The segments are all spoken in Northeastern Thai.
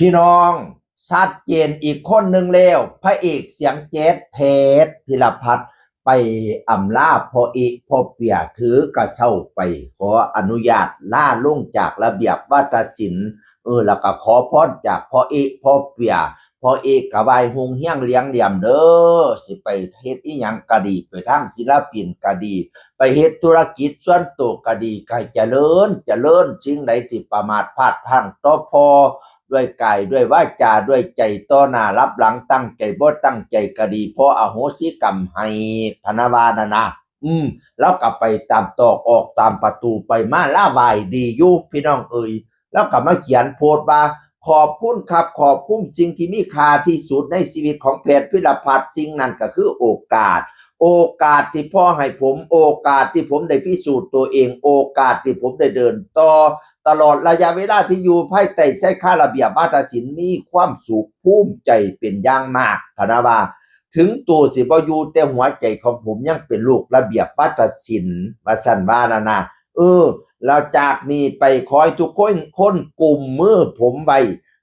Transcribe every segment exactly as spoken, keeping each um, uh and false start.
พี่น้อง ชัดเจนอีกคนหนึ่งแล้ว พระเอกเสียงแจ๊ส แพทย์ พิรพัฒน์ ไปอำลาพ่อเอ๊ะพ่อเปีย ถือกระเซ้าไป ขออนุญาตลาลงจากระเบียบวาทศิลป์ เออ แล้วก็ขอพรจากพ่อเอ๊ะพ่อเปีย พ่อเอ๊ะก็ไหว้ฮุงเฮียงเหลียงเหลี่ยมเด้อ สิไปเฮ็ดอีหยังก็ดี ไปทางศิลปินก็ดี ไปเฮ็ดธุรกิจส่วนตัวก็ดี ก็ให้เจริญ เจริญ สิ่งใดที่ประมาทพลาดพลั้งต่อพ่อ ด้วยกาย ด้วยวาจา ด้วยใจ ต่อหน้าลับหลัง ตั้งใจบ่ตั้งใจก็ดี พ่ออโหสิกรรมให้ พะนะว่านั่นนะ อืม แล้วก็ไปตามตอก ออกตามประตู ไปมา ลาไหว้ดีอยู่ พี่น้องเอ๋ย แล้วก็มาเขียนโพสต์ว่า ขอบคุณครับ ขอบคุณสิ่งที่มีค่าที่สุดในชีวิตของแพทย์ พิรพัฒน์ สิ่งนั้นก็คือโอกาส โอกาสที่พ่อให้ผม โอกาสที่ผมได้พิสูจน์ตัวเอง โอกาสที่ผมได้เดินต่อ ตลอดระยะเวลาที่อยู่ภายใต้ชายคาระเบียบวาทศิลป์ มีความสุขภูมิใจเป็นอย่างมาก พะนะว่า ถึงตัวสิบ่อยู่ แต่หัวใจของผมยังเป็นลูกระเบียบวาทศิลป์ ว่าซั่นว่านั่นนะ เออ แล้วจากนี้ไปขอให้ทุกคน คนกุมมือผมไว้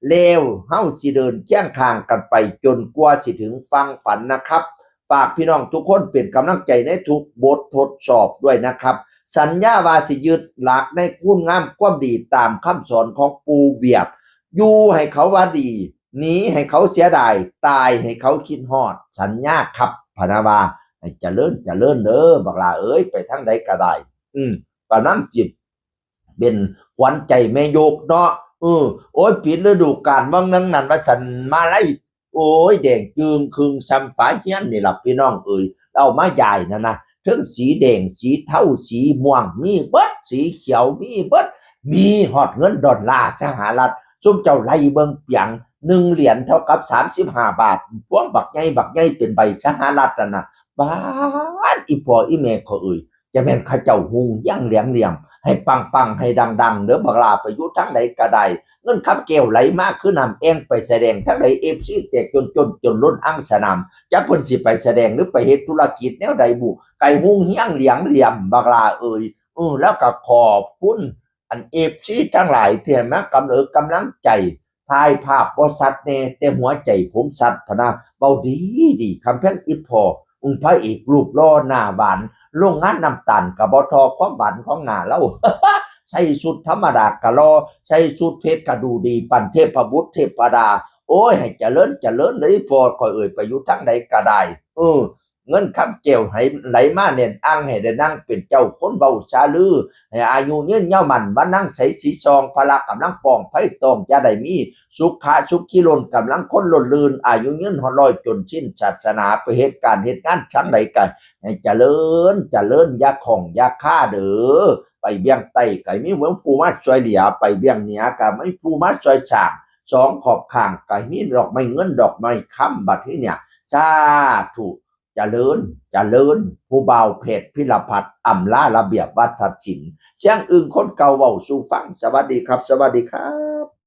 แล้วเฮาสิเดินเคียงข้างกันไปจนกว่าสิถึงฝั่งฝันนะครับ ฝากพี่น้องทุกคนเป็นกำลังใจในทุกบททดสอบด้วยนะครับ สัญญาว่าสิยึดหลักในคุณงามความดีตามคำสอนของปู่เวียบ อยู่ให้เขาว่าดี หนีให้เขาเสียดาย ตายให้เขาคิดฮอด สัญญาครับ พะนะว่า ให้เจริญ เจริญเด้อ บักหล่าเอ้ย ไปทางใดก็ได้ อืม กำลังจิบ เป็นขวัญใจแม่ยกเนาะ เออ โอ้ย ปิดฤดูกาลวังนั้นนั่นว่าซั่น มาลัย โอ้ย แดงจึ่งครึ่งส่ำฝาเฮียนนี่ล่ะพี่น้องเอ๋ย เอามาย้ายนั่นนะ เทิงสีแดง สีเทา สีม่วง มีเบิด สีเขียว มีเบิด มีฮอดเงินดอลลาร์สหรัฐ ซุมเจ้าไล่เบิ่งเปียง หนึ่งเหรียญเท่ากับสามสิบห้าบาท พวงบักใหญ่ บักใหญ่เป็นใบสหรัฐนั่นน่ะ บาด อีพ่ออีแม่ข้อยเอ๋ย จะแม่นเขาเจ้าฮุงเฮียงเหลียงเหลี่ยม ให้ปังๆ ให้ดังๆ เด้อ บักหล่าไปอยู่ทางใดก็ได้ เงินคำแก้วไหลมาคือน้ำแอ่ง ไปแสดงทางใด เอฟซี แตกจนๆ จนล้นอังสนาม จักเพิ่นสิไปแสดงหรือไปเฮ็ดธุรกิจแนวใดบุ ไก่ฮุงเฮียงเหลียงเหลี่ยม บักหล่าเอ๋ย เออ แล้วก็ขอบคุณ อัน เอฟซี ทั้งหลายที่ให้มากำเอิกกำลังใจ ถ่ายภาพบ่ชัดแน่ แต่หัวใจผมชัดพะนะ เว้าดีดี คำแพงอีพ่อ องค์พระเอกรูปหล่อหน้าหวาน โรงงานน้ำตาลกะบ่ทอความหวานของหน้าลาว ใส่ชุดธรรมดากะหล่อ ใส่ชุดเพชรกะดูดี ปานเทพบุตรเทพดา โอ้ย ให้เจริญเจริญเลย พ่อข้อยเอ่ย ไปอยู่ทางใดกะได้ เออ เงินคำแก้วให้ไหลมาแน่นอัง ให้ได้นั่งเป็นเจ้าคนเว้าสาลือ ให้อายุยืนยาวมั่น มานั่งใสสีซอง พละกำลังปองไพ่ตอง จะได้มีสุขะสุขีล้น กำลังคนล้นลื่น อายุยืนฮอดร้อย จนสิ้นศาสนา ไปเฮ็ดการเฮ็ดงานทางใดก็ให้เจริญ เจริญ อย่าข้องอย่าคาเด้อ ไปเวียงใต้ก็ให้มีผู้มาช่วยเหลือ ไปเวียงเหนือก็ให้มีผู้มาช่วยสร้าง สองขอบข้างก็ให้มีดอกไม้เงินดอกไม้คำ บัดนี้เนี่ย สาธุ เจริญ เจริญ ผู้บ่าวเพชรพิรพัฒน์ อำลาระเบียบวัฒนศิลป์ เสียงอึ่งคนเก่าเว้าสู่ฟัง สวัสดีครับ สวัสดีครับ